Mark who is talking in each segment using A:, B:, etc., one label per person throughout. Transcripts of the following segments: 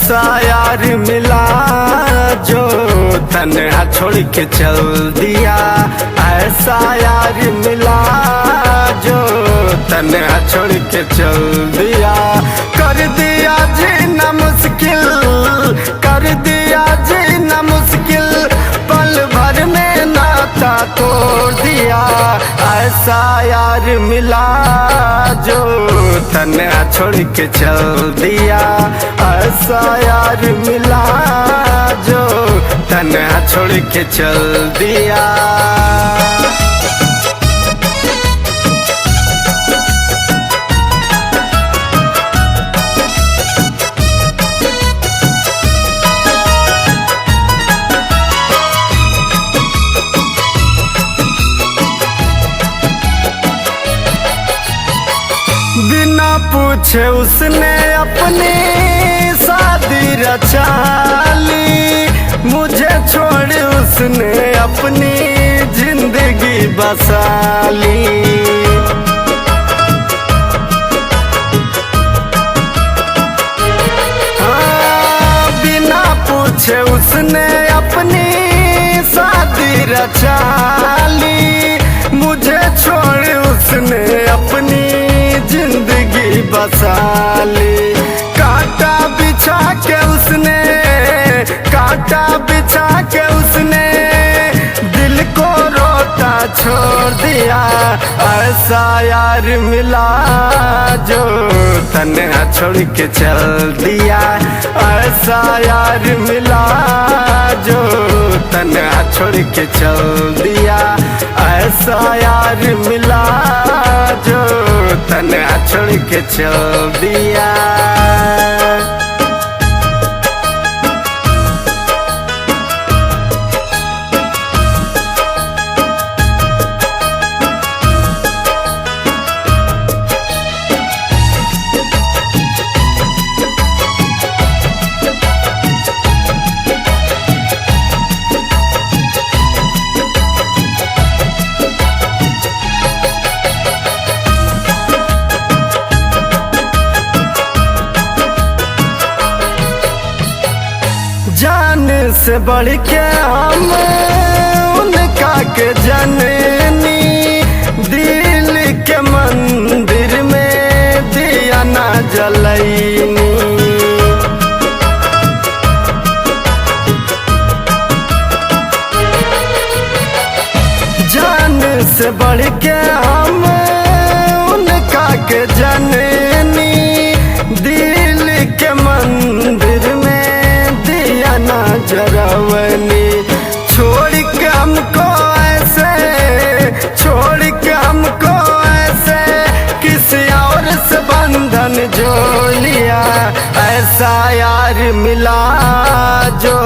A: ऐसा यार मिला जो तन्हा छोड़ के चल दिया। ऐसा यार मिला जो तन्हा छोड़ के चल दिया। कर दिया जीना मुश्किल, कर दिया जीना मुश्किल, पल भर में नाता तोड़ दिया। ऐसा यार मिला जो तन्हा छोड़ के चल दिया। ऐसा यार मिला जो तन्हा छोड़ के चल दिया। बिना पूछे उसने अपनी शादी रचा ली, मुझे छोड़ उसने अपनी जिंदगी बसा ली। हाँ, बिना पूछे उसने अपनी शादी रचा ली, मुझे छोड़ उसने अपनी जिंदगी बसा ली। कांटा बिछा के उसने, कांटा बिछा के उसने दिल को रोता छोड़ दिया। ऐसा यार मिला जो तन्हा छोड़ के चल दिया। ऐसा यार मिला जो तन्हा छोड़ के चल दिया। ऐसा यार मिला जो तन्हा छोड़ के चल दिया। जान से बढ़ के हम उनका के जननी, दिल के मंदिर में दिया ना जलैनी। जान से बढ़ के हम उनका के जननी, दिल के मंदिर में दिया ना जरवनी। छोड़ के हमको ऐसे, छोड़ के हमको ऐसे किसी और से बंधन जोड़ लिया। ऐसा यार मिला जो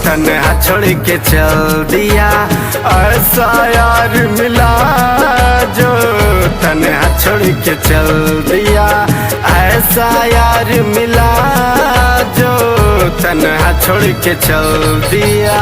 A: तन्हा छोड़ के चल दिया। ऐसा यार मिला जो तन्हा छोड़ के चल दिया। ऐसा यार मिला जो तन्हा छोड़ के चल दिया।